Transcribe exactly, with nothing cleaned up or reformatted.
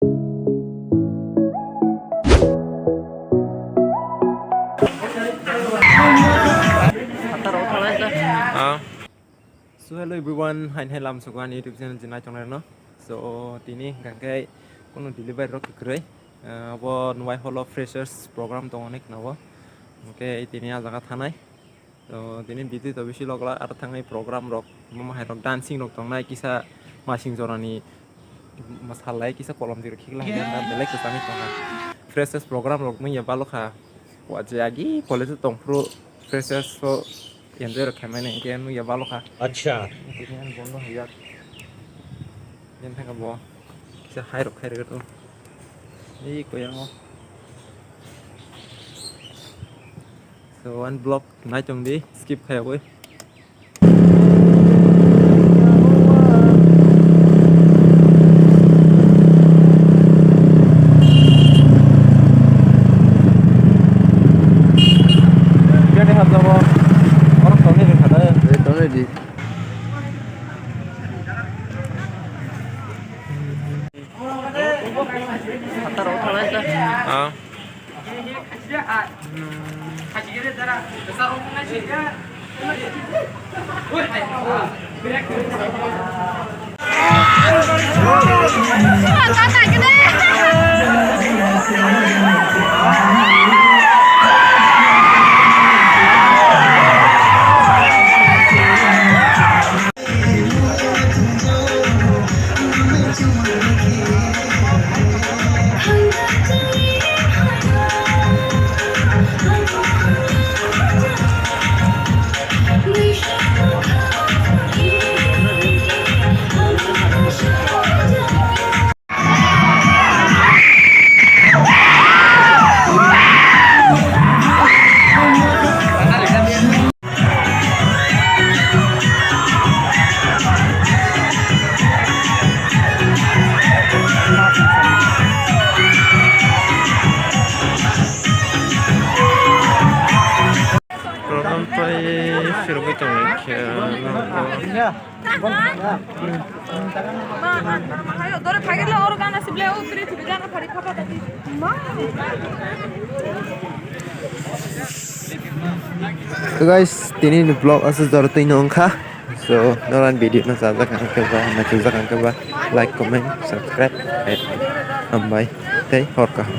Ah. So hello everyone, hain hai lam sugo ani YouTube channel jinai tongnai no. So tini hingkha khe kunu delivery rok kwrwi. Ah, abo Nwai Hall of Freshers program tongo ni khna o. Hingkhe tini ah jaga thanai. To tini biti to bisi lok la, aro thangnai program rok, omo hai rok dancing rok tongnai, kisa masing jorani masalai, kisa kolom jora khiklai, belai kwchangwi tongnai. Freshers program rok nungya balokha, waje agi college o tongphuru freshers o enjoy rok khaimani, hingke nungya balokha. Acha. Tini ani bondo hwnjak. Yen thangkha bo kisa hai rok khai rwgwi tongo. Ei koyango. So, ani vlog nai tong di, skip khaiyawi. Gari hapjabo, oro tongwi rwkha da. Tongwi di. Ah. Program pai sirogwi tongwi khe, no, no. So guys, tini ni vlog aswk jora twi no wngkha. So, norok video no chajak ang khe ba, nachajak ang khe ba, like, comment, subscribe, hambai tei hor kaham.